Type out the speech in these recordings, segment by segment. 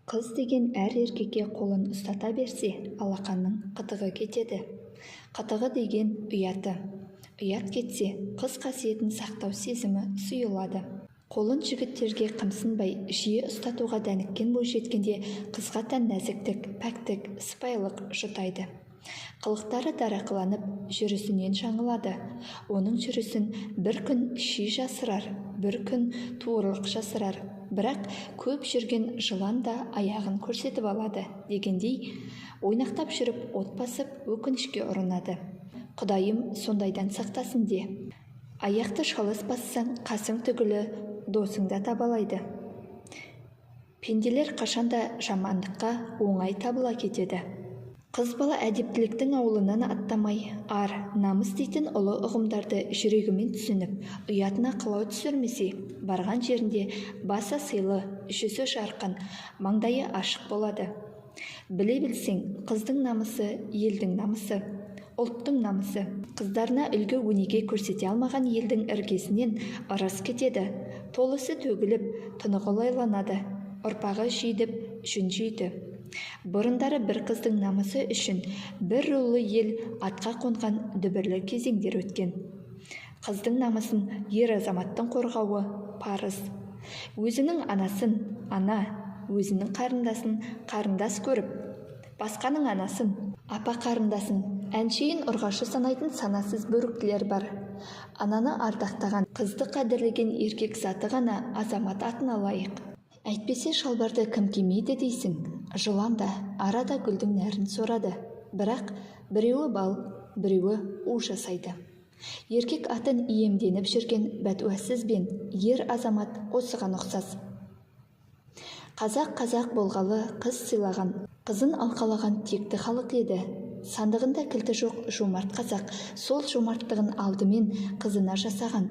Қыз деген әр еркекке қолын ұстата берсе, алақанның қытығы кетеді. Қытығы деген ұяты. Ұят кетсе, қыз қасиетін сақтау сезімі сұйылады. Қолын жігіттерге қымсынбай жиі ұстатуға дәніккен бойжеткенде қызға тән нәзіктік, пәктік, сыпайылық жұтайды. Қылықтары дарақыланып, жүрісінен жаңылады. Оның жүрісін бір күн ши жасырар, бір күн туырлық жасырар. Бірақ көп жүрген жылан да аяғын көрсетіп алады дегендей, ойнақтап жүріп от басып, өкінішке ұрынады. Құдайым сондайдан сақтасын де. Аяқты шалыс бассаң, қасың түгілі досың да табалайды. Пенделер қашанда жамандыққа оңай табыла кетеді. Қыз бала әдептіліктің ауылынан аттамай, ар, намыс дейтін ұлы ұғымдарды жүрегімен түсініп, ұятына қылау түсірмесе, барған жерінде басы сыйлы, жүзі жарқын, маңдайы ашық болады. Біле білсең, қыздың намысы елдің намысы, ұлттың намысы. Қыздарына үлгі өнеге көрсете алмаған елдің іргесінен ырыс кетеді, толысы төгіліп, тұнығы лайланады, ұрпағы жидіп, жүн жейді. Бұрындары бір қыздың намысы үшін бір рулы ел атқа қонған дүбірлі кезеңдер өткен. Қыздың намысын ер азаматтың қорғауы парыз. Өзінің анасын ана, өзінің қарындасын қарындас көріп, басқаның анасын, апа қарындасын әншейін ұрғашы санайтын санасыз бөріктілер бар. Ананы ардақтаған, қызды қадірлеген еркек заты ғана азамат атына лайық. Әйтпесе шалбарды кім кимейді дейсің? Жылан да арада гүлдің нәрін сорады. Бірақ біреуі бал, біреуі у жасайды. Еркек атын иемденіп жүрген бәтуасыз бен ер азамат осыған ұқсас. Қазақ қазақ болғалы қыз сыйлаған, қызын алқалаған текті халық еді. Сандығында кілті жоқ жомарт қазақ сол жомарттығын алдымен қызына жасаған.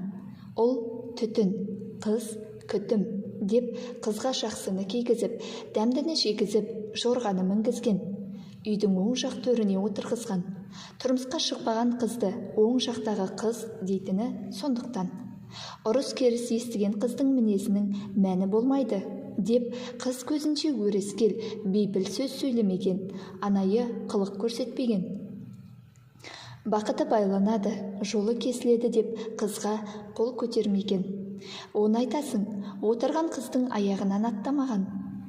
Ұл түтін, қыз күтім деп қызға жақсыны кигізіп, дәмдіні жегізіп, жорғаны мінгізген. Үйдің оң жақ төріне отырғызған. Тұрмысқа шықпаған қызды оң жақтағы қыз дейтіні сондықтан. Ұрыс-керіс естіген қыздың мінезінің мәні болмайды деп қыз көзінше өрескел, бейпіл сөз сөйлемеген, анайы қылық көрсетпеген. Бақыты байланады, жолы кесіледі деп қызға қол көтермеген. Оны айтасың, отырған қыздың аяғынан аттамаған.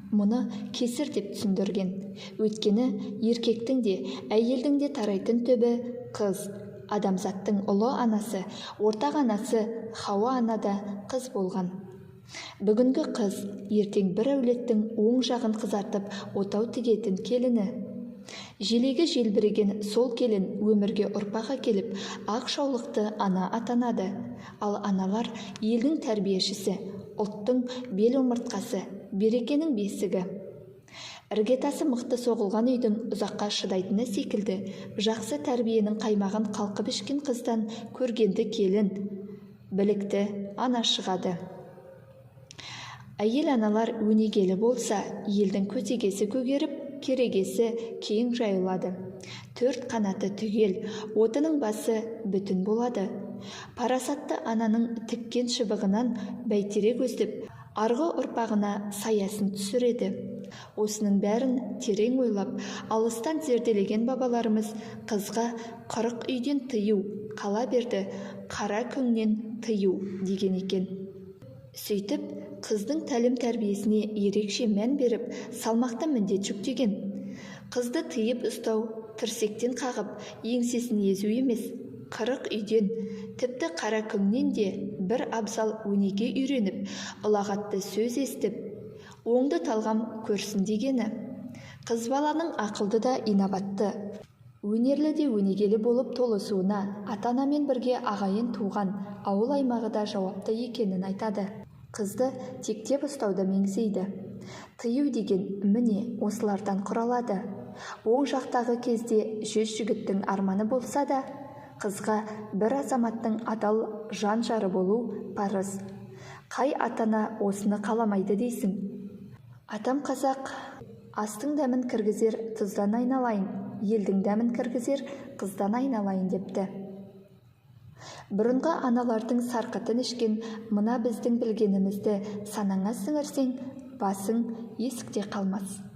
Мұны кесір деп түсіндірген. Өйткені еркектің де, әйелдің де тарайтын түбі қыз. Адамзаттың ұлы анасы, ортақ анасы Хауа ана да қыз болған. Бүгінгі қыз ертең бір әулеттің оң жағын қызартып, отау тігетін келіні. Желегі желбіреген сол келін өмірге ұрпақ әкеліп, ақ жаулықты ана атанады. Ал аналар елдің тәрбиешісі, ұлттың бел омыртқасы, берекенің бесігі. Іргетасы мықты соғылған үйдің ұзаққа шыдайтыны секілді, жақсы тәрбиенің қаймағын қалқып ішкен қыздан көргенді келін, білікті ана шығады. Әйел аналар өнегелі болса, елдің көтегесі көгеріп, керегесі кең жайылады. Төрт қанаты түгел, отының басы бүтін болады. Парасатты ананың тіккен шыбығынан бәйтерек өсіп, арғы ұрпағына саясын түсіреді. Осының бәрін терең ойлап, алыстан зерделеген бабаларымыз қызға 40 үйден тыю, қала берді қара күңнен тыю деген екен. Сөйтіп, қыздың тәлім-тәрбиесіне ерекше мән беріп, салмақты міндет жүктеген. Қызды тыйып ұстау, тірсектен қағып, еңсесін езу емес, 40 үйден, тіпті қара күңнен де бір абзал өнеге үйреніп, ұлағатты сөз естіп, оңды талғам көрсін дегені. Қыз баланың ақылды да инабатты, өнерлі де өнегелі болып толысуына ата-анамен бірге ағайын туған ауыл аймағы да жауапты екенін айтады. Қызды тектеп ұстауды меңзейді. Тыю деген міне осылардан құралады. Оң жақтағы кезде 100 жігіттің арманы болса да, қызға бір азаматтың адал жан жары болу парыз. Қай ата-ана осыны қаламайды дейсің? Атам қазақ астың дәмін кіргізер тұздан айналайын, елдің дәмін кіргізер қыздан айналайын депті. Бұрынғы аналардың сарқытын ішкен мына біздің білгенімізді санаңа сіңірсең, басың есікте қалмас.